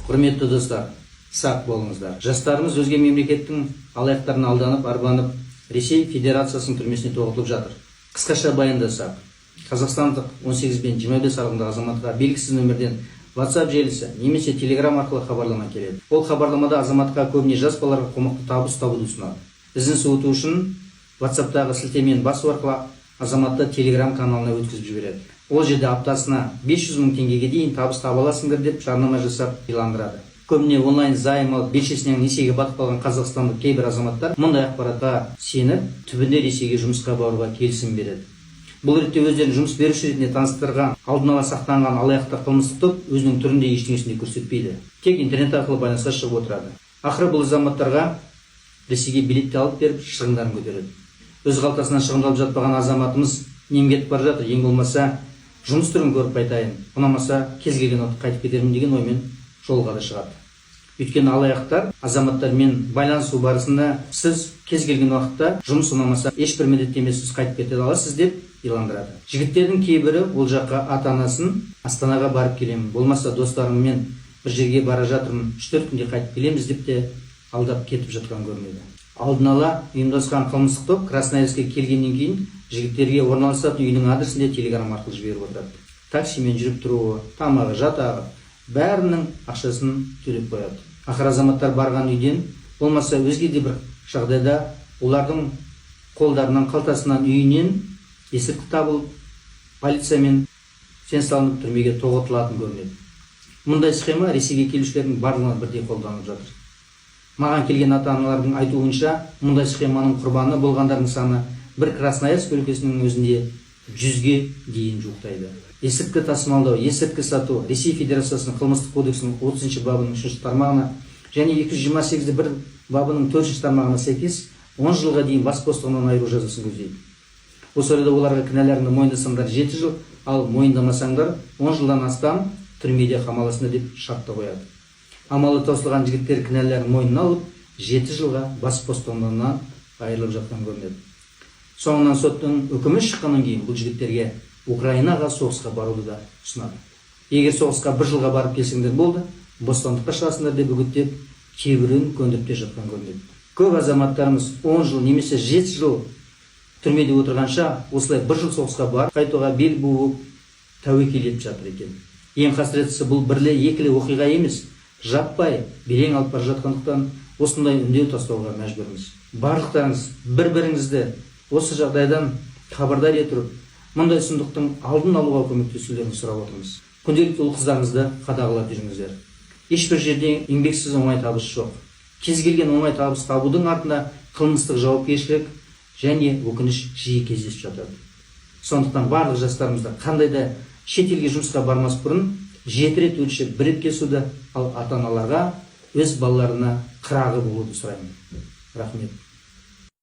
Құрметті достар, сақ болыңыздар. Жастарымыз өзге мемлекеттің алаяқтарына алданып, арбанып, Ресей Федерациясының түрмесіне тоғытылып жатыр. Қысқаша баяндасақ, қазақстандық 18 бен 25 аралығындағы азаматқа белгісіз нөмірден WhatsApp желісі немесе Telegram арқылы хабарлама келеді. Ол хабарламада азаматқа, көбіне жас балаларға, қомақты табыс табуды ұсынады. Ізін суыту үшін WhatsApp'тағы сілтемені басу арқылы азаматты Telegram каналына өткізіп жібереді. Ол жерде аптасына 500 мың теңгеге дейін табыс таба аласыңдар деп жарнама жасап иландырады. Көбіне онлайн займ алып, белшесінен несиеге батып қалған қазақстандық кейбір азаматтар мұндай ақпаратқа сеніп, түбінде Ресейге жұмысқа баруға келісім береді. Бұл ретте өздерін жұмыс беруші ретінде таныстырған, алдын ала сақтанған алаяқтар қылмыстық топ өзінің түрінде ештеңесін де көрсетпейді. Тек интернет арқылы байланысқа шығып отырады. Ақыры бұл азаматтарға Ресейге билет те алып беріп, шығындарын көтереді. Өз қалтасынан шығындалып жатпаған азаматымыз нем кетіп бара жатыр, ең болмаса жұмыс түрін көріп қайтайын, ұнамаса кез келген уақытта қайтып кетермін деген оймен жолға да шығады. Өйткені алаяқтар азаматтармен байланысу барысында сіз кез келген уақытта жұмыс ұнамаса, ешбір міндеттемесіз қайтып кете аласыз деп иландырады. Жігіттердің кейбірі ол жаққа ата анасын Астанаға барып келемін, болмаса достарыммен бір жерге бара жатырмын, 3-4 күнде қайтып келеміз деп те алдап кетіп жатқан көрінеді. Алдын ала ұйымдасқан қылмыстық топ Красноярскке келгеннен кейін жігіттерге орналасатын үйінің адресін де Телеграм арқылы жіберіп отырады. Таксимен жүріп тұруы, тамағы, жатағы, бәрінің ақшасын төлеп қояды. Ақыры азаматтар барған үйден болмаса өзге де бір жағдайда олардың қолдарынан, қалтасынан, үйінен есірткі табылып, полициямен сен салынып, түрмеге тоғытылатын көрінеді. Мұндай схема Ресейге келушілердің барлығына бірдей қолданылып жатыр. Маған келген ата аналардың айтуынша, мұндай схеманың құрбаны болғандардың саны бір Красноярск өлкесінің өзінде 100-ге дейін жуықтайды. Есірткі тасымалдау, есірткі сату Ресей Федерациясының қылмыстық кодексінің 30 бабының үшінші тармағына және 228 бір бабының төртінші тармағына сәйкес 10 жылға дейін бас бостандығынан айыру жазасын көздейді. Осы орайда оларға кінәларыңды мойындасаңдар 7 жыл, ал мойындамасаңдар 10 жылдан астам түрмеде қамаласыңдар деп шарт та қояды. Амалы таусылған жігіттер кінәларын мойнына алып, 7 жылға бас бостандығынан айырылып жатқан көрінеді. Соңынан соттың үкімі шыққаннан кейін бұл жігіттерге Украинаға соғысқа баруды да ұсынады. Егер соғысқа бір жылға барып келсеңдер болды, бостандыққа шығасыңдар деп үгіттеп, кейбіреуін көндіріп те жатқан көрінеді. Көп азаматтарымыз 10 жыл немесе 7 жыл түрмеде отырғанша, осылай бір жыл соғысқа барып қайтуға бел буып, тәуекел етіп жатыр екен. Ең қасіреттісі, бұл бірлі екілі оқиға емес, жаппай белең алып бара жатқандықтан, осындай үндеу тастауға мәжбүрміз. Барлықтарыңыз бір біріңізді осы жағдайдан хабардар ете тұрып, мұндай сұмдықтың алдын алуға көмектесулерін сұрап отырмыз. Күнделікті ұл қыздарыңызды қадағалап жүріңіздер. Ешбір жерде еңбексіз оңай табыс жоқ. Кез келген оңай табыс табудың артында қылмыстық жауапкершілік және өкініш жиі кездесіп жатады. Сондықтан барлық жастарымызды қандай да шетелге жұмысқа бармас бұрын жеті рет өлшеп, бір рет кесуді, ал ата аналарға өз балаларына қырағы болуды сұраймын. Рахмет.